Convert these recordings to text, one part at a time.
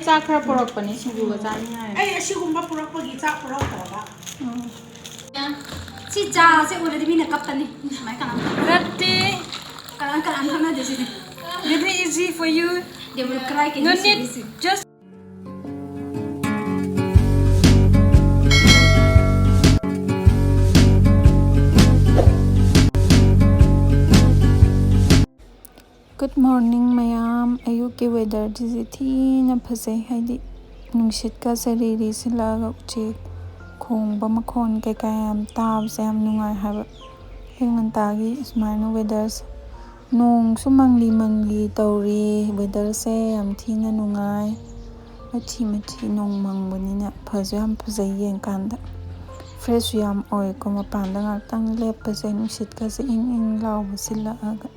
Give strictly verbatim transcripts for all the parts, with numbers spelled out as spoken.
ꯆꯥꯛ ꯈꯔ ꯄꯨꯔꯛꯄꯅꯦ ꯁꯤꯡꯖꯨꯒ ꯆꯥꯅꯤꯡꯉꯥꯏ꯫ ꯑꯩ ꯑꯁꯤꯒꯨꯝꯕ ꯄꯨꯔꯛꯄꯒꯤ ꯆꯥꯛ ꯄꯨꯔꯛꯇ꯭ꯔꯕ? ꯁꯤ ꯆꯥꯁꯦ ꯎꯔꯗꯤ ꯃꯤꯅ ꯀꯞꯄꯅꯤ꯫ ꯁꯨꯃꯥꯏꯅ ꯀꯅꯥ? ꯅꯠꯇꯦ꯫ ꯀꯅꯥ ꯀꯅꯥ ꯊꯛꯅꯗꯦ ꯁꯤꯗꯤ? Very easy for you. They will cry. Can you see this? Just Good morning ꯃꯌꯥꯝ꯫ ꯑꯌꯨꯛꯀꯤ weatherꯁꯤ ꯊꯤꯅ ꯐꯖꯩ, ꯍꯥꯏꯗꯤ ꯅꯨꯡꯁꯤꯠꯀ ꯆꯔꯤꯔꯤ ꯁꯤꯜꯂꯛꯑꯒ ꯎꯆꯦꯛ ꯈꯣꯡꯕ ꯃꯈꯣꯟ ꯀꯩꯀꯥ ꯌꯥꯝ ꯇꯥꯕꯁꯦ ꯌꯥꯝ ꯅꯨꯡꯉꯥꯏ ꯍꯥꯏꯕ꯫ ꯑꯌꯨꯛ ꯉꯟꯇꯥꯒꯤ ꯁꯨꯃꯥꯏꯅ weatherꯁꯦ꯫ ꯅꯣꯡꯁꯨ ꯃꯪꯂꯤ ꯃꯪꯂꯤ ꯇꯧꯔꯤ꯫ Weatherꯁꯦ ꯌꯥꯝ ꯊꯤꯅ ꯅꯨꯡꯉꯥꯏ꯫ ꯃꯆꯤ ꯃꯆꯤ ꯅꯣꯡ ꯃꯪꯕꯅꯤꯅ ꯐꯁꯨ ꯌꯥꯝ ꯐꯖꯩ ꯌꯦꯡꯀꯥꯟꯗ꯫ Freshꯁꯨ ꯌꯥꯝ ꯑꯣꯏꯀꯣ ꯃꯄꯥꯟꯗ ꯉꯥꯛꯇꯪ ꯂꯦꯞꯄꯁꯦ, ꯅꯨꯡꯁꯤꯠꯀꯁꯦ ꯏꯪ ꯏꯪ ꯂꯥꯎꯕ ꯁꯤꯜꯂꯛꯑꯒ꯫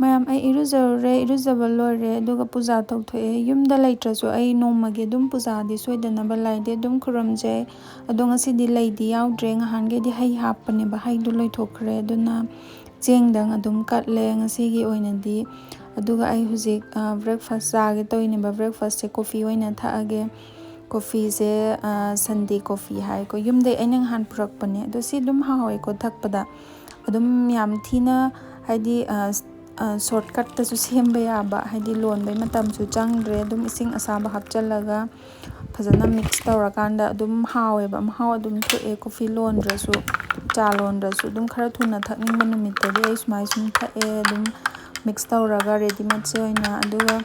ꯃꯌꯥꯝ, ꯑꯩ ꯏꯔꯨꯖꯔꯨꯔꯦ, ꯏꯔꯨꯖꯕ ꯂꯣꯏꯔꯦ, ꯑꯗꯨꯒ ꯄꯨꯖꯥ ꯇꯧꯊꯣꯛꯑꯦ꯫ ꯌꯨꯝꯗ ꯂꯩꯇ꯭ꯔꯁꯨ ꯑꯩ ꯅꯣꯡꯃꯒꯤ ꯑꯗꯨꯝ ꯄꯨꯖꯥꯗꯤ ꯁꯣꯏꯗꯅꯕ ꯂꯥꯏꯗꯤ ꯑꯗꯨꯝ ꯈꯨꯔꯨꯝꯖꯩ꯫ ꯑꯗꯣ ꯉꯁꯤꯗꯤ ꯂꯩꯗꯤ ꯌꯥꯎꯗ꯭ꯔꯦ, ꯉꯍꯥꯟꯈꯩꯗꯤ ꯍꯩ ꯍꯥꯞꯄꯅꯦꯕ, ꯍꯩꯗꯣ ꯂꯣꯏꯊꯣꯛꯈ꯭ꯔꯦ, ꯑꯗꯨꯅ ꯆꯦꯡꯗꯪ ꯑꯗꯨꯝ ꯀꯠꯂꯦ ꯉꯁꯤꯒꯤ ꯑꯣꯏꯅꯗꯤ꯫ ꯑꯗꯨꯒ ꯑꯩ ꯍꯧꯖꯤꯛ, ꯑ, breakfast ꯆꯥꯒꯦ ꯇꯧꯔꯤꯅꯦꯕ, breakfastꯁꯦ coffee ꯑꯣꯏꯅ ꯊꯛꯑꯒꯦ꯫ Coffeeꯁꯦ, ꯑ, Sunday coffee ꯍꯥꯏꯀꯣ, ꯌꯨꯝꯗꯩ ꯑꯩꯅ ꯉꯍꯥꯟ ꯄꯨꯔꯛꯄꯅꯦ, ꯑꯗꯣ ꯁꯤ ꯑꯗꯨꯝ ꯍꯥꯎꯋꯦꯀꯣ ꯊꯛꯄꯗ꯫ ꯑꯗꯨꯝ ꯌꯥꯝ ꯊꯤꯅ ꯍꯥꯏꯗꯤ, ꯑ, ꯑ, shortcutꯇꯁꯨ ꯁꯦꯝꯕ ꯌꯥꯕ, ꯍꯥꯏꯗꯤ ꯂꯣꯟꯕꯩ ꯃꯇꯝꯁꯨ ꯆꯪꯗ꯭ꯔꯦ꯫ ꯑꯗꯨꯝ ꯏꯁꯤꯡ ꯑꯁꯥꯕ ꯍꯥꯞꯆꯜꯂꯒ ꯐꯖꯅ mix ꯇꯧꯔꯀꯥꯟꯗ ꯑꯗꯨꯝ ꯍꯥꯎꯋꯦꯕ, ꯃꯍꯥꯎ ꯑꯗꯨꯝ ꯊꯣꯛꯑꯦ꯫ Coffee ꯂꯣꯟꯗ꯭ꯔꯁꯨ, ꯆꯥ ꯂꯣꯟꯗ꯭ꯔꯁꯨ ꯑꯗꯨꯝ ꯈꯔ ꯊꯨꯅ ꯊꯛꯅꯤꯡꯕ ꯅꯨꯃꯤꯠꯇꯗꯤ ꯑꯩ ꯁꯨꯃꯥꯏ ꯁꯨꯝ ꯊꯛꯑꯦ, ꯑꯗꯨꯝ mix ꯇꯧꯔꯒ readymadeꯁꯦ ꯑꯣꯏꯅ꯫ ꯑꯗꯨꯒ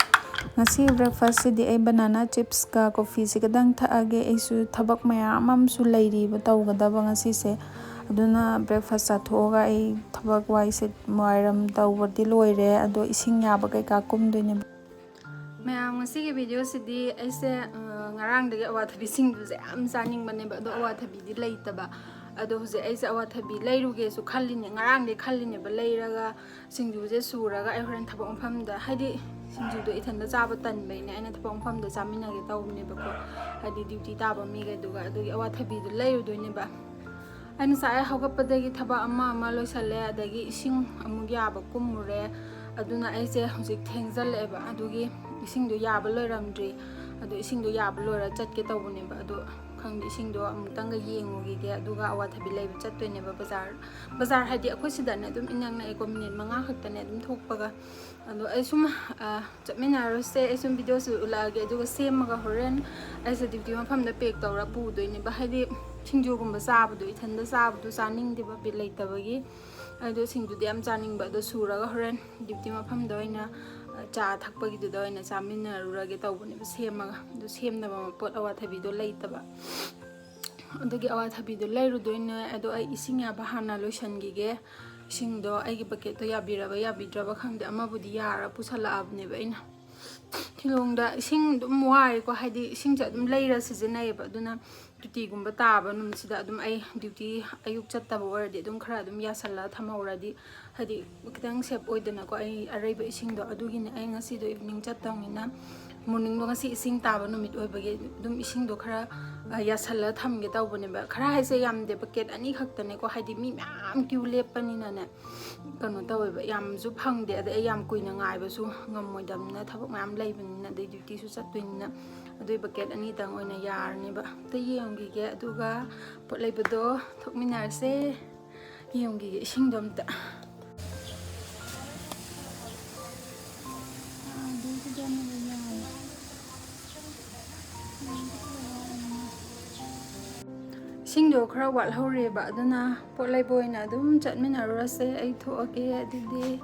ꯉꯁꯤ breakfastꯁꯤꯗꯤ ꯑꯩ banana chipsꯀ coffeeꯁꯤꯒꯗꯪ ꯊꯛꯑꯒꯦ꯫ ꯑꯩꯁꯨ ꯊꯕꯛ ꯃꯌꯥꯝ ꯑꯃꯁꯨ ꯂꯩꯔꯤꯕ ꯇꯧꯒꯗꯕ ꯉꯁꯤꯁꯦ꯫ ꯑꯗꯨꯅ breakfast ꯆꯥꯊꯣꯛꯑꯒ ꯑꯩ ꯊꯕꯛ ꯋꯥꯏꯁꯦ ꯋꯥꯏꯔꯝ ꯇꯧꯕꯗꯤ ꯂꯣꯏꯔꯦ, ꯑꯗꯣ ꯏꯁꯤꯡ ꯌꯥꯕ ꯀꯩꯀꯥ ꯀꯨꯝꯗꯣꯏꯅꯦꯕ꯫ ꯃꯌꯥꯝ, ꯉꯁꯤꯒꯤ videoꯁꯤꯗꯤ ꯑꯩꯁꯦ, ꯑ, ꯉꯔꯥꯡꯗꯒꯤ ꯑꯋꯥꯊꯕꯤ ꯁꯤꯡꯖꯨꯁꯦ ꯌꯥꯝ ꯆꯥꯅꯤꯡꯕꯅꯦꯕ, ꯑꯗꯣ ꯑꯋꯥꯊꯕꯤꯗꯤ ꯂꯩꯇꯕ꯫ ꯑꯗꯣ ꯍꯧꯖꯤꯛ ꯑꯩꯁꯦ ꯑꯋꯥꯊꯕꯤ ꯂꯩꯔꯨꯒꯦꯁꯨ ꯈꯜꯂꯤꯅꯦ, ꯉꯔꯥꯡꯗꯒꯤ ꯈꯜꯂꯤꯅꯦꯕ, ꯂꯩꯔꯒ ꯁꯤꯡꯖꯨꯁꯦ ꯁꯨꯔꯒ ꯑꯩ ꯍꯣꯔꯦꯟ ꯊꯕꯛ ꯃꯐꯝꯗ, ꯍꯥꯏꯗꯤ ꯁꯤꯡꯖꯨꯗꯣ ꯏꯊꯟꯗ ꯆꯥꯕ ꯇꯟꯕꯩꯅꯦ ꯑꯩꯅ ꯊꯕꯛ ꯃꯐꯝꯗ ꯆꯥꯃꯤꯟꯅꯒꯦ ꯇꯧꯕꯅꯦꯕꯀꯣ, ꯍꯥꯏꯗꯤ duty ꯇꯥꯕ ꯃꯤꯈꯩꯗꯨꯒ꯫ ꯑꯗꯨꯒꯤ ꯑꯋꯥꯊꯕꯤꯗꯣ ꯂꯩꯔꯨꯗꯣꯏꯅꯦꯕ꯫ ꯑꯩ ꯉꯁꯥꯏ ꯍꯧꯒꯠꯄꯗꯒꯤ ꯊꯕꯛ ꯑꯃ ꯑꯃ ꯂꯣꯏꯁꯜꯂꯦ, ꯑꯗꯒꯤ ꯏꯁꯤꯡ ꯑꯃꯨꯛ ꯌꯥꯕ ꯀꯨꯝꯃꯨꯔꯦ, ꯑꯗꯨꯅ ꯑꯩꯁꯦ ꯍꯧꯖꯤꯛ ꯊꯦꯡꯖꯜꯂꯛꯑꯦꯕ, ꯑꯗꯨꯒꯤ ꯏꯁꯤꯡꯗꯣ ꯌꯥꯕ ꯂꯣꯏꯔꯝꯗ꯭ꯔꯤ꯫ ꯑꯗꯣ ꯏꯁꯤꯡꯗꯣ ꯌꯥꯕ ꯂꯣꯏꯔ ꯆꯠꯀꯦ ꯇꯧꯕꯅꯦꯕ꯫ ꯑꯗꯣ ꯈꯪꯗꯦ, ꯏꯁꯤꯡꯗꯣ ꯑꯃꯨꯛꯇꯪꯒ ꯌꯦꯡꯉꯨꯈꯤꯒꯦ, ꯑꯗꯨꯒ ꯑꯋꯥꯊꯕꯤ ꯂꯩꯕ ꯆꯠꯇꯣꯏꯅꯦꯕ ꯕꯖꯥꯔ꯫ ꯕꯖꯥꯔ ꯍꯥꯏꯗꯤ ꯑꯩꯈꯣꯏ ꯁꯤꯗꯅꯦ ꯑꯗꯨꯝ ꯏꯅꯛ ꯅꯛꯑꯦꯀꯣ, ꯃꯤꯅꯤꯠ ꯃꯉꯥ ꯈꯛꯇꯅꯦ ꯑꯗꯨꯝ ꯊꯣꯛꯄꯒ꯫ ꯑꯗꯣ ꯑꯩ ꯁꯨꯝ, ꯑ, ꯆꯠꯃꯤꯟꯅꯔꯨꯁꯦ꯫ ꯑꯩ ꯁꯨꯝ ꯚꯤꯗꯤꯑꯣꯁꯨ ꯎꯠꯂꯛꯑꯒꯦ, ꯑꯗꯨꯒ ꯁꯦꯝꯃꯒ ꯍꯣꯔꯦꯟ ꯑꯩꯁꯦ ꯗ꯭ꯌꯨꯇꯤ ꯃꯐꯝꯗ ꯄꯦꯛ ꯇꯧꯔ ꯄꯨꯗꯣꯏꯅꯦꯕ꯫ ꯍꯥꯏꯗꯤ ꯁꯤꯡꯖꯨꯒꯨꯝꯕ ꯆꯥꯕꯗꯣ ꯏꯊꯟꯗ ꯆꯥꯕꯗꯣ ꯆꯥꯅꯤꯡꯗꯦꯕ, ꯕꯤꯠ ꯂꯩꯇꯕꯒꯤ꯫ ꯑꯗꯣ ꯁꯤꯡꯖꯨꯗꯤ ꯌꯥꯝ ꯆꯥꯅꯤꯡꯕ, ꯑꯗꯣ ꯁꯨꯔꯒ ꯍꯣꯔꯦꯟ ꯗ꯭ꯌꯨꯇꯤ ꯃꯐꯝꯗ ꯑꯣꯏꯅ, ꯑ, ꯆꯥ ꯊꯛꯄꯒꯤꯗꯨꯗ ꯑꯣꯏꯅ ꯆꯥꯃꯤꯟꯅꯔꯨꯔꯒꯦ ꯇꯧꯕꯅꯦꯕ ꯁꯦꯝꯃꯒ꯫ ꯑꯗꯣ ꯁꯦꯝꯅꯕ ꯄꯣꯠ ꯑꯋꯥꯊꯕꯤꯗꯣ ꯂꯩꯇꯕ, ꯑꯗꯨꯒꯤ ꯑꯋꯥꯊꯕꯤꯗꯣ ꯂꯩꯔꯨꯗꯣꯏꯅꯦ꯫ ꯑꯗꯣ ꯑꯩ ꯏꯁꯤꯡ ꯌꯥꯕ ꯍꯥꯟꯅ ꯂꯣꯏꯁꯤꯟꯈꯤꯒꯦ꯫ ꯏꯁꯤꯡꯗꯣ ꯑꯩꯒꯤ ꯕꯛꯀꯦꯠꯇꯣ ꯌꯥꯕꯤꯔꯕ ꯌꯥꯕꯤꯗ꯭ꯔꯕ ꯈꯪꯗꯦ, ꯑꯃꯕꯨꯗꯤ ꯌꯥꯔ ꯄꯨꯁꯜꯂꯛꯑꯕꯅꯦꯕ ꯑꯩꯅ꯫ ꯁꯤꯂꯣꯡꯗ ꯏꯁꯤꯡ ꯑꯗꯨꯝ ꯋꯥꯏꯀꯣ, ꯍꯥꯏꯗꯤ ꯏꯁꯤꯡꯁꯦ ꯑꯗꯨꯝ ꯂꯩꯔ ꯁꯤꯖꯤꯟꯅꯩꯌꯦꯕ꯫ ꯑꯗꯨꯅ ꯗ꯭ꯌꯨꯇꯤꯒꯨꯝꯕ ꯇꯥꯕ ꯅꯨꯃꯤꯠꯁꯤꯗ ꯑꯗꯨꯝ ꯑꯩ ꯗ꯭ꯌꯨꯇꯤ ꯑꯌꯨꯛ ꯆꯠꯇꯕ ꯑꯣꯏꯔꯗꯤ ꯑꯗꯨꯝ ꯈꯔ ꯑꯗꯨꯝ ꯌꯥꯁꯜꯂꯒ ꯊꯝꯍꯧꯔꯗꯤ, ꯍꯥꯏꯗꯤ ꯈꯤꯇꯪ ꯁꯦꯞ ꯑꯣꯏꯗꯅꯀꯣ, ꯑꯩ ꯑꯔꯩꯕ ꯏꯁꯤꯡꯗꯣ꯫ ꯑꯗꯨꯒꯤꯅꯦ ꯑꯩ ꯉꯁꯤꯗꯣ ꯏꯚꯤꯅꯤꯡ ꯆꯠꯇꯧꯅꯤꯅ, ꯃꯣꯔꯅꯤꯡꯗꯣ ꯉꯁꯤ ꯏꯁꯤꯡ ꯇꯥꯕ ꯅꯨꯃꯤꯠ ꯑꯣꯏꯕꯒꯤ ꯑꯗꯨꯝ ꯏꯁꯤꯡꯗꯣ ꯈꯔ, ꯑ, ꯌꯥꯁꯜꯂꯒ ꯊꯝꯒꯦ ꯇꯧꯕꯅꯦꯕ꯫ ꯈꯔ ꯍꯥꯏꯁꯦ ꯌꯥꯝꯗꯦ, ꯕꯛꯀꯦꯠ ꯑꯅꯤ ꯈꯛꯇꯅꯦꯀꯣ, ꯍꯥꯏꯗꯤ ꯃꯤ ꯃꯌꯥꯝ ꯀ꯭ꯌꯨ ꯂꯦꯞꯄꯅꯤꯅꯅꯦ꯫ ꯀꯩꯅꯣ ꯇꯧꯋꯦꯕ, ꯌꯥꯝꯁꯨ ꯐꯪꯗꯦ, ꯑꯗꯩ ꯑꯩ ꯌꯥꯝ ꯀꯨꯏꯅ ꯉꯥꯏꯕꯁꯨ ꯉꯝꯃꯣꯏꯗꯕꯅꯤꯅ, ꯊꯕꯛ ꯃꯌꯥꯝ ꯂꯩꯕꯅꯤꯅ, ꯑꯗꯩ ꯗ꯭ꯌꯨꯇꯤꯁꯨ ꯆꯠꯇꯣꯏꯅꯤꯅ꯫ ꯑꯗꯨꯏ ꯕꯛꯀꯦꯠ ꯑꯅꯤꯗꯪ ꯑꯣꯏꯅ ꯌꯥꯔꯅꯦꯕ꯫ ꯑꯝꯇ ꯌꯦꯡꯈꯤꯒꯦ, ꯑꯗꯨꯒ ꯄꯣꯠ ꯂꯩꯕꯗꯣ ꯊꯣꯛꯃꯤꯟꯅꯔꯁꯦ꯫ ꯌꯦꯡꯈꯤꯒꯦ ꯏꯁꯤꯡꯗꯣ ꯑꯝꯇ꯫ ꯏꯁꯤꯡꯗꯣ ꯈꯔ ꯋꯥꯠꯍꯧꯔꯦꯕ, ꯑꯗꯨꯅ ꯄꯣꯠ ꯂꯩꯕ ꯑꯣꯏꯅ ꯑꯗꯨꯝ ꯆꯠꯃꯤꯟꯅꯔꯨꯔꯁꯦ꯫ ꯑꯩ ꯊꯣꯛꯑꯒꯦ ꯑꯗꯨꯗꯤ꯫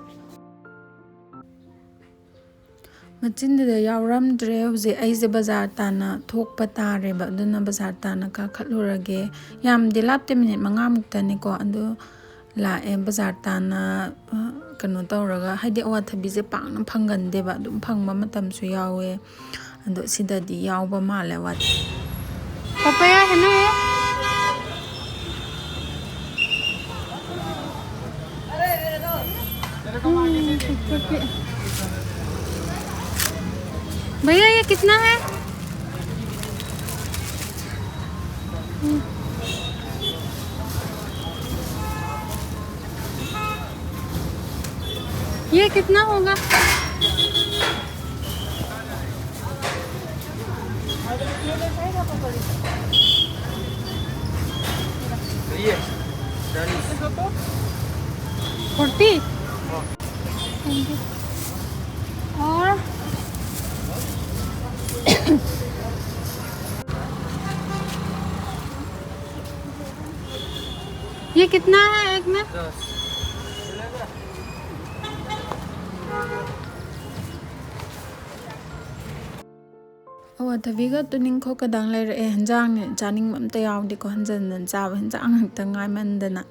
ꯃꯆꯤꯟꯗꯨꯗ ꯌꯥꯎꯔꯝꯗ꯭ꯔꯦ꯫ ꯍꯧꯖꯤꯛ ꯑꯩꯁꯦ ꯕꯖꯥꯔ ꯇꯥꯟꯅ ꯊꯣꯛꯄ ꯇꯥꯔꯦꯕ, ꯑꯗꯨꯅ ꯕꯖꯥꯔ ꯇꯥꯟꯅ ꯀꯥꯈꯠꯂꯨꯔꯒꯦ꯫ ꯌꯥꯝꯗꯤ ꯂꯥꯞꯇꯦ, ꯃꯤꯅꯤꯠ ꯃꯉꯥꯃꯨꯛꯇꯅꯤꯀꯣ꯫ ꯑꯗꯨ ꯂꯥꯛꯑꯦ ꯕꯖꯥꯔ ꯇꯥꯟꯅ, ꯑ, ꯀꯩꯅꯣ ꯇꯧꯔꯒ, ꯍꯥꯏꯗꯤ ꯑꯋꯥꯊꯕꯤꯁꯦ ꯄꯥꯛꯅ ꯐꯪꯒꯟꯗꯦꯕ, ꯑꯗꯨꯝ ꯐꯪꯕ ꯃꯇꯝꯁꯨ ꯌꯥꯎꯋꯦ꯫ ꯑꯗꯣ ꯁꯤꯗꯗꯤ ꯌꯥꯎꯕ ꯃꯥꯜꯂꯦ ꯑꯋꯥꯊꯕꯤ꯫ ꯄꯄꯌꯥ ꯍꯦ ꯅ? भैया, ये कितना है? ये कितना होगा? फोर्टी। और ये कितना है एक में? ꯑꯋꯥꯊꯕꯤꯒ ꯇꯨꯅꯤꯡꯈꯣꯛꯀꯗꯪ ꯂꯩꯔꯛꯑꯦ꯫ ꯍꯦꯟꯖꯥꯡꯅꯦ ꯆꯥꯅꯤꯡꯕ ꯑꯝꯇ ꯌꯥꯎꯗꯦꯀꯣ, ꯍꯟꯖꯟ ꯍꯟꯖꯟ ꯆꯥꯕ ꯍꯦꯟꯖꯥꯡ ꯉꯥꯛꯇ ꯉꯥꯏꯃꯟꯗꯅ꯫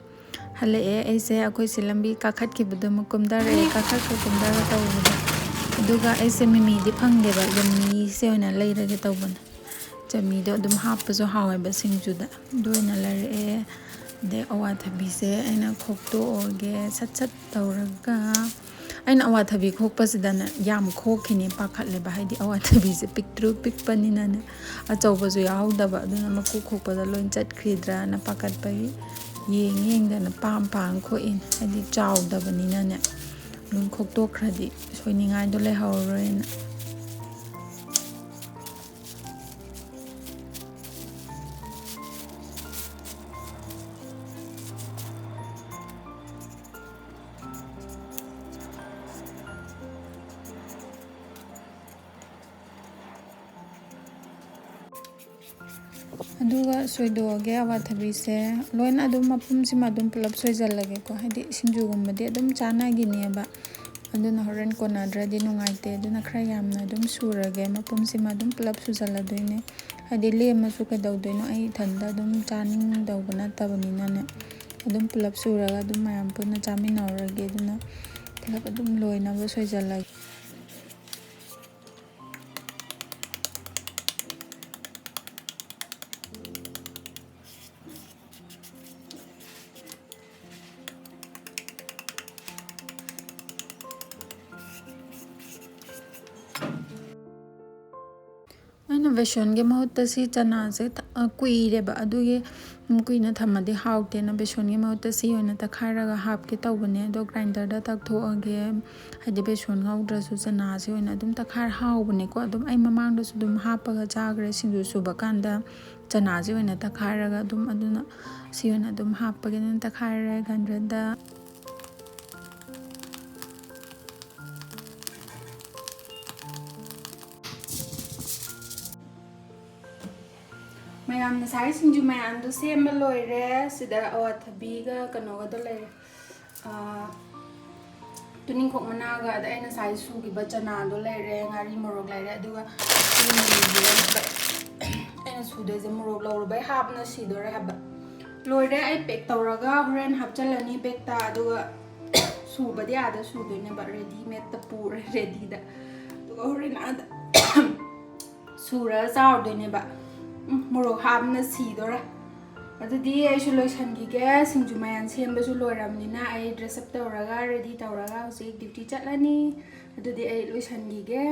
ꯍꯜꯂꯛꯑꯦ ꯑꯩꯁꯦ, ꯑꯩꯈꯣꯏꯁꯦ ꯂꯝꯕꯤ ꯀꯥꯈꯠꯈꯤꯕꯗꯨ ꯑꯃꯨꯛ ꯀꯨꯝꯊꯔꯛꯑꯦ, ꯀꯥꯈꯠꯈ꯭ꯔꯦ ꯀꯨꯝꯊꯔ ꯇꯧꯕꯗ꯫ ꯑꯗꯨꯒ ꯑꯩꯁꯦ ꯃꯤꯃꯤꯗꯤ ꯐꯪꯗꯦꯕ, ꯌꯨꯝꯃꯤꯁꯦ ꯑꯣꯏꯅ ꯂꯩꯔꯒꯦ ꯇꯧꯕꯅꯦ꯫ ꯆꯃꯤꯗꯣ ꯑꯗꯨꯝ ꯍꯥꯞꯄꯁꯨ ꯍꯥꯎꯋꯦꯕ ꯁꯤꯡꯖꯨꯗ꯫ ꯑꯗꯨ ꯑꯣꯏꯅ ꯂꯩꯔꯛꯑꯦ꯫ ꯑꯗꯩ ꯑꯋꯥꯊꯕꯤꯁꯦ ꯑꯩꯅ ꯈꯣꯛꯇꯣꯛꯑꯒꯦ ꯁꯠ ꯁꯠ ꯇꯧꯔꯒ꯫ ꯑꯩꯅ ꯑꯋꯥꯊꯕꯤ ꯈꯣꯛꯄꯁꯤꯗꯅꯦ ꯌꯥꯝ ꯈꯣꯛꯈꯤꯅꯤ ꯄꯥꯈꯠꯂꯦꯕ, ꯍꯥꯏꯗꯤ ꯑꯋꯥꯊꯕꯤꯁꯦ ꯄꯤꯛꯇ꯭ꯔꯨ ꯄꯤꯛꯄꯅꯤꯅꯅꯦ, ꯑꯆꯧꯕꯁꯨ ꯌꯥꯎꯍꯧꯗꯕ, ꯑꯗꯨꯅ ꯃꯀꯨ ꯈꯣꯛꯄꯗ ꯂꯣꯏ ꯆꯠꯈ꯭ꯔꯤꯗ꯭ꯔꯅ ꯄꯥꯈꯠꯄꯒꯤ ꯌꯦꯡ ꯌꯦꯡꯗꯅ ꯄꯥꯝ ꯄꯥꯝ ꯈꯣꯛꯏꯅꯦ, ꯍꯥꯏꯗꯤ ꯆꯥꯎꯗꯕꯅꯤꯅꯅꯦ꯫ ꯂꯣꯏ ꯈꯣꯛꯇꯣꯛꯈ꯭ꯔꯗꯤ ꯁꯣꯏꯅꯤꯡꯉꯥꯏꯗꯣ ꯂꯩꯍꯧꯔꯔꯣꯏꯅ꯫ ꯑꯗꯨꯒ ꯁꯣꯏꯗꯣꯛꯑꯒꯦ ꯑꯋꯥꯊꯕꯤꯁꯦ꯫ ꯂꯣꯏꯅ ꯑꯗꯨꯝ ꯃꯄꯨꯝꯁꯤꯃ ꯑꯗꯨꯝ ꯄꯨꯂꯞ ꯁꯣꯏꯖꯜꯂꯒꯦꯀꯣ, ꯍꯥꯏꯗꯤ ꯁꯤꯡꯖꯨꯒꯨꯝꯕꯗꯤ ꯑꯗꯨꯝ ꯆꯥꯅꯈꯤꯅꯦꯕ꯫ ꯑꯗꯨꯅ ꯍꯣꯔꯦꯟ ꯀꯣꯟꯅꯗ꯭ꯔꯗꯤ ꯅꯨꯡꯉꯥꯏꯇꯦ꯫ ꯑꯗꯨꯅ ꯈꯔ ꯌꯥꯝꯅ ꯑꯗꯨꯝ ꯁꯨꯔꯒꯦ, ꯃꯄꯨꯝꯁꯤꯃ ꯑꯗꯨꯝ ꯄꯨꯂꯞ ꯁꯨꯖꯜꯂꯗꯣꯏꯅꯦ꯫ ꯍꯥꯏꯗꯤ ꯂꯦꯝꯃꯁꯨ ꯀꯩꯗꯧꯗꯣꯏꯅꯣ, ꯑꯩ ꯏꯊꯟꯗ ꯑꯗꯨꯝ ꯆꯥꯅꯤꯡꯗꯧꯕ ꯅꯠꯇꯕꯅꯤꯅꯅꯦ꯫ ꯑꯗꯨꯝ ꯄꯨꯂꯞ ꯁꯨꯔꯒ ꯑꯗꯨꯝ ꯃꯌꯥꯝ ꯄꯨꯟꯅ ꯆꯥꯃꯤꯟꯅꯧꯔꯒꯦ꯫ ꯑꯗꯨꯅ ꯄꯨꯂꯞ ꯑꯗꯨꯝ ꯂꯣꯏꯅꯕ ꯁꯣꯏꯖꯜꯂꯒꯦ꯫ ꯑꯩꯅ ꯕꯦꯁꯣꯟꯒꯤ ꯃꯍꯨꯠꯇ ꯁꯤ ꯆꯅꯥꯁꯦ ꯊ-, ꯑ, ꯀꯨꯏꯔꯦꯕ, ꯑꯗꯨꯒꯤ, ꯎꯝ, ꯀꯨꯏꯅ ꯊꯝꯃꯗꯤ ꯍꯥꯎꯇꯦꯅ ꯕꯦꯁꯣꯟꯒꯤ ꯃꯍꯨꯠꯇ ꯁꯤ ꯑꯣꯏꯅ ꯇꯛꯈꯥꯏꯔꯒ ꯍꯥꯞꯀꯦ ꯇꯧꯕꯅꯦ꯫ ꯑꯗꯣ ꯒ꯭ꯔꯥꯏꯟꯗꯔꯗ ꯇꯛꯊꯣꯛꯑꯒꯦ, ꯍꯥꯏꯗꯤ ꯕꯦꯁꯣꯟ ꯉꯧꯗ꯭ꯔꯁꯨ ꯆꯅꯥꯁꯤ ꯑꯣꯏꯅ ꯑꯗꯨꯝ ꯇꯛꯈꯥꯏꯔ ꯍꯥꯎꯕꯅꯦꯀꯣ꯫ ꯑꯗꯨꯝ ꯑꯩ ꯃꯃꯥꯡꯗꯁꯨ ꯑꯗꯨꯝ ꯍꯥꯞꯄꯒ ꯆꯥꯈ꯭ꯔꯦ ꯁꯤꯡꯖꯨ ꯁꯨꯕ ꯀꯥꯟꯗ꯫ ꯆꯅꯥꯁꯤ ꯑꯣꯏꯅ ꯇꯛꯈꯥꯏꯔꯒ ꯑꯗꯨꯝ, ꯑꯗꯨꯅ ꯁꯤ ꯑꯣꯏꯅ ꯑꯗꯨꯝ ꯍꯥꯞꯄꯒꯦ꯫ ꯑꯗꯨꯅ ꯇꯛꯈꯥꯏꯔꯦ ꯒ꯭ꯔꯥꯏꯟꯗꯔꯗ꯫ ꯃꯌꯥꯝ ꯉꯁꯥꯏ ꯁꯤꯡꯖꯨ ꯃꯌꯥꯝꯗꯣ ꯁꯦꯝꯕ ꯂꯣꯏꯔꯦ꯫ ꯁꯤꯗ ꯑꯋꯥꯊꯕꯤꯒ ꯀꯩꯅꯣꯒꯗꯣ ꯂꯩꯔꯦ꯫ ꯑꯥ, ꯇꯨꯅꯤꯡꯈꯣꯛ ꯃꯅꯥꯒ, ꯑꯗ ꯑꯩꯅ ꯉꯁꯥꯏ ꯁꯨꯈꯤꯕ ꯆꯅꯥꯗꯣ ꯂꯩꯔꯦ, ꯉꯥꯔꯤ ꯃꯣꯔꯣꯛ ꯂꯩꯔꯦ, ꯑꯗꯨꯒ ꯁꯤ ꯃꯤꯃꯤꯁꯤꯒ ꯑꯩꯅ ꯁꯨꯗꯣꯏꯁꯦ ꯃꯣꯔꯣꯛ ꯂꯧꯔꯨꯕꯩ ꯍꯥꯞꯅ ꯁꯤꯗꯣꯔꯦ ꯍꯥꯏꯕ꯫ ꯂꯣꯏꯔꯦ, ꯑꯩ ꯄꯦꯛ ꯇꯧꯔꯒ ꯍꯣꯔꯦꯟ ꯍꯥꯞꯆꯤꯜꯂꯅꯤ ꯕꯦꯛꯇ, ꯑꯗꯨꯒ ꯁꯨꯕꯗꯤ ꯑꯥꯗ ꯁꯨꯗꯣꯏꯅꯦꯕ, ꯔꯦꯗꯤꯃꯦꯗꯇ ꯄꯨꯔꯦ, ꯔꯦꯗꯤꯗ꯫ ꯑꯗꯨꯒ ꯍꯣꯔꯦꯟ ꯑꯥꯗ ꯁꯨꯔꯒ ꯆꯥꯔꯨꯗꯣꯏꯅꯦꯕ꯫ ꯎꯝ, ꯃꯣꯔꯣꯛ ꯍꯥꯞꯅ ꯁꯤꯗꯣꯔꯦ꯫ ꯑꯗꯨꯗꯤ ꯑꯩꯁꯨ ꯂꯣꯏꯁꯟꯈꯤꯒꯦ꯫ ꯁꯤꯡꯖꯨ ꯃꯌꯥꯟ ꯁꯦꯝꯕꯁꯨ ꯂꯣꯏꯔꯕꯅꯤꯅ ꯑꯩ dress up ꯇꯧꯔꯒ, ready ꯇꯧꯔꯒ ꯍꯧꯖꯤꯛ duty ꯆꯠꯂꯅꯤ꯫ ꯑꯗꯨꯗꯤ ꯑꯩ ꯂꯣꯏꯁꯟꯈꯤꯒꯦ꯫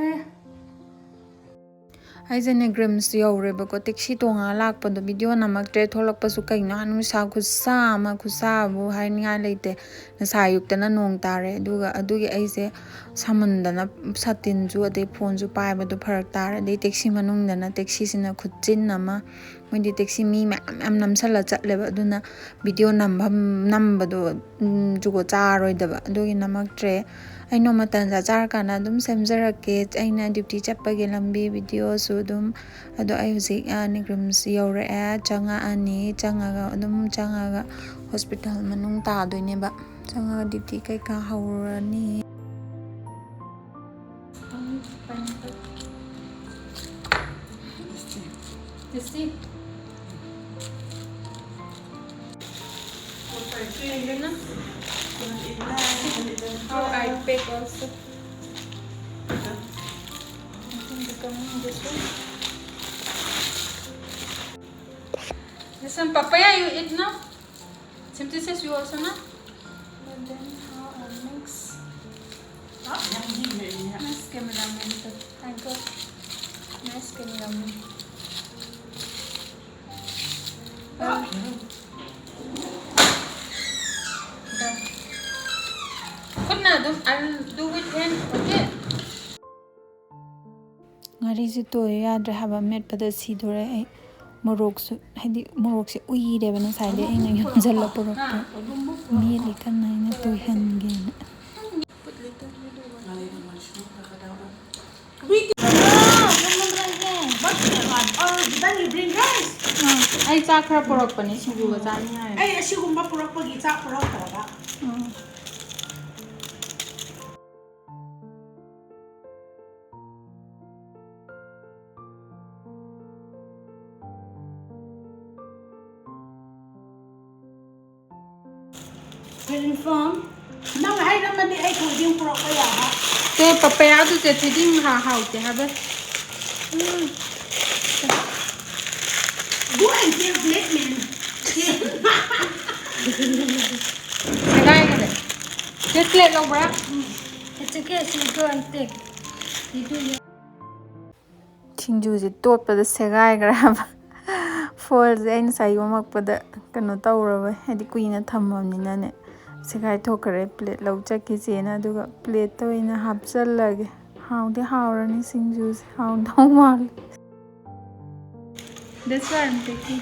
ꯑꯩꯁꯦ ꯅꯦꯒ꯭ꯔꯤꯝꯁ ꯌꯧꯔꯦꯕꯀꯣ, taxi ꯇꯣꯡꯉꯒ ꯂꯥꯛꯄꯗꯣ video ꯅꯝꯃꯛꯇ꯭ꯔꯦ꯫ ꯊꯣꯛꯂꯛꯄꯁꯨ ꯀꯩꯅꯣ ꯅꯨꯡꯁꯥ ꯈꯨꯠꯁꯥ ꯑꯃ, ꯈꯨꯠꯁꯥꯕꯨ ꯍꯥꯏꯅꯤꯡꯉꯥꯏ ꯂꯩꯇꯦ꯫ ꯉꯁꯥꯏ ꯑꯌꯨꯛꯇꯅ ꯅꯣꯡ ꯇꯥꯔꯦ, ꯑꯗꯨꯒ ꯑꯗꯨꯒꯤ ꯑꯩꯁꯦ ꯁꯥꯃꯟꯗꯅ ꯁꯥꯇꯤꯟꯁꯨ ꯑꯗꯩ ꯐꯣꯟꯁꯨ ꯄꯥꯏꯕꯗꯣ ꯐꯔꯛ ꯇꯥꯔꯦ꯫ ꯑꯗꯩ taxi ꯃꯅꯨꯡꯗꯅ taxiꯁꯤꯅ ꯈꯨꯠꯆꯤꯟ ꯑꯃ, ꯃꯣꯏꯗꯤ taxi ꯃꯤ ꯃꯌꯥꯝ ꯃꯌꯥꯝ ꯅꯝꯁꯜꯂ ꯆꯠꯂꯦꯕ, ꯑꯗꯨꯅ video ꯅꯝꯐꯝ, ꯅꯝꯕꯗꯣ, ꯎꯝ, ꯖꯨꯒꯣꯠ ꯆꯥꯔꯣꯏꯗꯕ, ꯑꯗꯨꯒꯤ ꯅꯝꯃꯛꯇ꯭ꯔꯦ꯫ ꯑꯩ ꯅꯣꯡꯃ ꯇꯟꯖꯥ ꯆꯥꯔꯀꯥꯟꯗ ꯑꯗꯨꯝ ꯁꯦꯝꯖꯔꯛꯀꯦ꯫ ꯑꯩꯅ duty ꯆꯠꯄꯒꯤ ꯂꯝꯕꯤ videoꯁꯨ ꯑꯗꯨꯝ꯫ ꯑꯗꯣ ꯑꯩ ꯍꯧꯖꯤꯛ, ꯑ, ꯅꯤꯒ꯭ꯔꯤꯝꯁ ꯌꯧꯔꯛꯑꯦ, ꯆꯪꯉꯛꯑꯅꯤ, ꯆꯪꯉꯒ ꯑꯗꯨꯝ ꯆꯪꯉꯒ hospital ꯃꯅꯨꯡ ꯇꯥꯗꯣꯏꯅꯦꯕ꯫ ꯆꯪꯉꯒ duty ꯀꯩꯀꯥ ꯍꯧꯔꯅꯤ꯫ You see? How I pack also. This one, papaya you eat, no? Synthesis you also, no? But then how I mix? Nice cameraman. Thank you. Nice can you love me? ꯈꯨꯠꯅ ꯑꯗꯨꯝ, I'll do with hand, okay? ꯉꯥꯔꯤꯁꯦ ꯇꯣꯏꯌꯨ ꯌꯥꯗ꯭ꯔꯦ ꯍꯥꯏꯕ, ꯃꯦꯠꯄꯗ ꯁꯤꯗꯣꯔꯦ ꯑꯩ꯫ ꯃꯣꯔꯣꯛꯁꯨ, ꯍꯥꯏꯗꯤ ꯃꯣꯔꯣꯛꯁꯦ ꯎꯏꯔꯦꯕ ꯉꯁꯥꯏꯗꯩ ꯑꯩꯅ ꯌꯣꯝꯁꯤꯜꯂ ꯄꯨꯔꯛꯄ꯫ ꯃꯦꯠꯂꯤ ꯀꯟꯅ ꯑꯩꯅ ꯇꯣꯏꯍꯟꯒꯦꯅ꯫ ꯑꯥ, ꯑꯩ ꯆꯥꯛ ꯈꯔ ꯄꯨꯔꯛꯄꯅꯦ ꯁꯤꯡꯖꯨꯒ ꯆꯥꯅꯤꯡꯉꯥꯏ꯫ ꯑꯩ ꯑꯁꯤꯒꯨꯝꯕ ꯄꯨꯔꯛꯄꯒꯤ ꯆꯥꯛ ꯄꯨꯔꯛꯇ꯭ꯔꯕ꯫ ꯑꯥ꯫ Confirm. ꯅꯪ ꯍꯥꯏꯔꯝꯃꯗꯤ ꯑꯩ ꯊꯣꯏꯗꯤꯡ ꯄꯨꯔꯛꯄ ꯌꯥꯕ꯫ ꯁꯦ ꯄꯄꯌꯥꯗꯨꯁꯦ ꯊꯣꯏꯗꯤꯡ ꯍꯥ-, ꯍꯥꯎꯇꯦ ꯍꯥꯏꯕ꯫ ꯎꯝ꯫ Go and take plate, man. ꯁꯦꯒꯥꯏꯈꯔꯦ꯫ Say plate ꯂꯧꯕ꯭ꯔꯥ? It's okay, she'll go and take. ꯁꯤꯡꯖꯨꯁꯦ ꯇꯣꯠꯄꯗ ꯁꯦꯒꯥꯏꯈ꯭ꯔꯦ ꯍꯥꯏꯕ꯫ Foilꯁꯦ ꯑꯩ ꯉꯁꯥꯏ ꯌꯣꯝꯃꯛꯄꯗ ꯀꯩꯅꯣ ꯇꯧꯔꯕ, ꯍꯥꯏꯗꯤ ꯀꯨꯏꯅ ꯊꯝꯃꯕꯅꯤꯅꯅꯦ꯫ ꯁꯦꯒꯥꯏ ꯊꯣꯛꯈ꯭ꯔꯦ꯫ Plate ꯂꯧ ꯆꯠꯈꯤꯁꯦꯅ, ꯑꯗꯨꯒ plateꯇ ꯑꯣꯏꯅ ꯍꯥꯞꯆꯜꯂꯒꯦ꯫ ꯍꯥꯎꯗꯤ ꯍꯥꯎꯔꯅꯤ ꯁꯤꯡꯖꯨꯁꯦ, ꯍꯥꯎꯗꯧ ꯃꯥꯜꯂꯦ꯫ That's why I'm taking.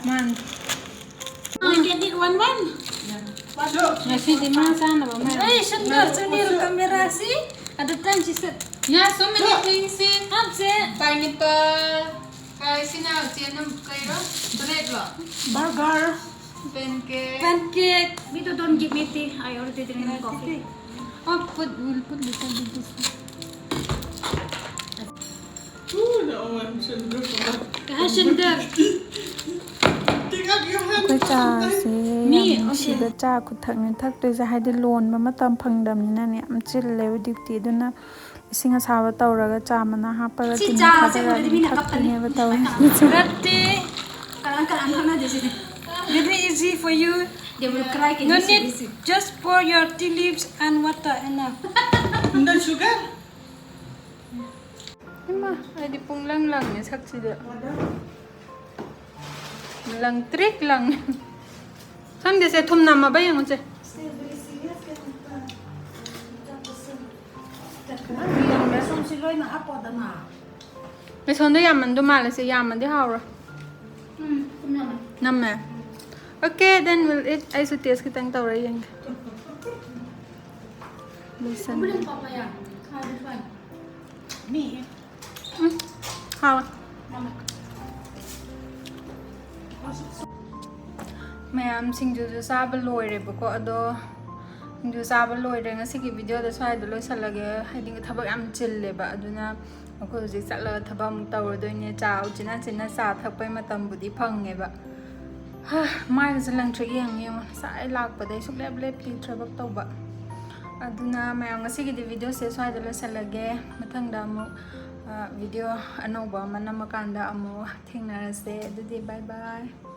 ꯃꯥꯅꯤ꯫ We can take one, one. ꯉꯁꯤꯗꯤ ꯃꯥ ꯆꯥꯅꯕ ꯑꯃ ꯌꯥꯝ ꯑꯩ ꯁꯨꯟꯗꯔ ꯆꯨꯅꯤꯜ ꯀꯃꯦꯔꯥꯁꯤ ꯑꯗ ꯇꯟꯁꯤ ꯁꯠ. Yeah, so many things in. ꯍꯥꯞꯁꯦ. Pineapple. ꯀꯥꯏ ꯁꯤꯅ ꯆꯦꯅꯝ ꯀꯩꯔꯣ? Breadꯂꯣ? Burger. Pancake. Pancake. Me too, don't give me tea. I already drink coffee. Oh, put, we'll put little bit this one. Ooh, no, I'm sure. ꯀꯩ ꯍꯥꯏ Sundar? Take out your hand. ꯑꯩꯈꯣꯏ ꯆꯥꯁꯦ ꯃꯤ, ꯌꯥꯝ ꯅꯨꯡꯁꯤꯕ okay. ꯆꯥ ꯈꯨꯊꯛꯅꯦ ꯊꯛꯇꯣꯏꯁꯦ, ꯍꯥꯏꯗꯤ ꯂꯣꯟꯕ ꯃꯇꯝ ꯐꯪꯗꯕꯅꯤꯅꯅꯦ ꯌꯥꯝ ꯆꯤꯜꯂꯦꯕ duty꯫ ꯑꯗꯨꯅ ꯏꯁꯤꯡ ꯑꯁꯥꯕ ꯇꯧꯔꯒ ꯆꯥ ꯃꯅꯥ ꯍꯥꯞꯄꯒ ꯁꯤ ꯆꯤꯅꯤ ꯆꯥꯁꯦ ꯊꯥꯗꯔꯒ ꯎꯔꯗꯤ ꯑꯗꯨꯝ ꯃꯤꯅ ꯀꯞꯄꯅꯤ꯫ ꯊꯛꯇꯣꯏꯅꯦꯕ ꯇꯧꯔꯤꯁꯦ꯫ ꯅꯠꯇꯦ꯫ ꯀꯅꯥ ꯀꯅꯥ ꯊꯛꯅꯗꯦ ꯁꯤꯗꯤ? Very easy for you. They will cry, can you see this? No need, just pour your tea leaves and water, enough. No sugar? ꯏꯃꯥ, ꯑꯩꯗꯤ ꯄꯨꯡ ꯂꯪ ꯂꯪꯉꯦ ꯁꯛꯁꯤꯗ꯫ ꯂꯪ ꯇ꯭ꯔꯤꯛ ꯂꯪꯉꯦ꯫ ꯁꯝꯗꯦꯁꯦ, ꯊꯨꯝ ꯅꯝꯃꯕ ꯌꯦꯡꯉꯨꯁꯦ꯫ ꯁꯣꯝꯁꯤ ꯂꯣꯏꯅ ꯍꯥꯞꯄꯣꯗꯅ꯫ ꯕꯦꯁꯣꯟꯗꯣ ꯌꯥꯝꯃꯟꯗꯧ ꯃꯥꯜꯂꯦ ꯁꯦ, ꯌꯥꯝꯃꯗꯤ ꯍꯥꯎꯔꯣꯏ꯫ ꯎꯝ, ꯊꯨꯝ ꯌꯥꯝꯃꯦ꯫ ꯅꯝꯃꯦ? Okay, then we'll eat. ꯑꯩꯁꯨ ꯇꯦꯁ ꯈꯤꯇꯪ ꯇꯧꯔ ꯌꯦꯡꯒꯦ꯫ ꯂꯣꯏꯁꯟ꯫ ꯎꯝ, ꯄꯥꯄꯥꯌꯥ꯫ ꯍꯥꯎꯗꯤ ꯐꯩ꯫ ꯃꯤ꯫ ꯎꯝ, ꯍꯥꯎꯋꯦ꯫ ꯃꯥꯅꯦ꯫ ꯃꯌꯥꯝ ꯁꯤꯡꯖꯨꯁꯨ ꯆꯥꯕ ꯂꯣꯏꯔꯦꯕꯀꯣ꯫ ꯑꯗꯣ ꯁꯤꯡꯖꯨ ꯆꯥꯕ ꯂꯣꯏꯔꯦ꯫ ꯉꯁꯤꯒꯤ ꯚꯤꯗꯤꯑꯣꯗ ꯁ꯭ꯋꯥꯏꯗ ꯂꯣꯏꯁꯤꯜꯂꯒꯦ, ꯍꯥꯏꯗꯤ ꯊꯕꯛ ꯌꯥꯝ ꯆꯤꯜꯂꯦꯕ꯫ ꯑꯗꯨꯅ ꯑꯩꯈꯣꯏ ꯍꯧꯖꯤꯛ ꯆꯠꯂꯒ ꯊꯕꯛ ꯑꯃꯨꯛ ꯇꯧꯔꯗꯣꯏꯅꯦ꯫ ꯆꯥ ꯎꯆꯤꯟ ꯅꯥꯆꯤꯟꯅ ꯆꯥ ꯊꯛꯄꯩ ꯃꯇꯝꯕꯨꯗꯤ ꯐꯪꯉꯦꯕ꯫ ꯍꯥ, ꯃꯥꯏꯒꯁꯦ ꯂꯪꯇ꯭ꯔꯤꯛ ꯌꯦꯡꯉꯨ, ꯌꯦꯡꯉꯣ, ꯉꯁꯥꯏ ꯂꯥꯛꯄꯗꯩ ꯁꯨꯡꯂꯦꯞ ꯂꯦꯞꯇꯦ ꯊꯕꯛ ꯇꯧꯕ꯫ ꯑꯗꯨꯅ ꯃꯌꯥꯝ, ꯉꯁꯤꯒꯤꯗꯤ ꯚꯤꯗꯤꯑꯣꯁꯦ ꯁ꯭ꯋꯥꯏꯗ ꯂꯣꯏꯁꯤꯜꯂꯒꯦ꯫ ꯃꯊꯪꯗ ꯑꯃꯨꯛ ꯚꯤꯗꯤꯑꯣ ꯑꯅꯧꯕ ꯑꯃ ꯅꯝꯃꯀꯥꯟꯗ ꯑꯃꯨꯛ ꯊꯦꯡꯅꯔꯁꯦ꯫ ꯑꯗꯨꯗꯤ bye bye꯫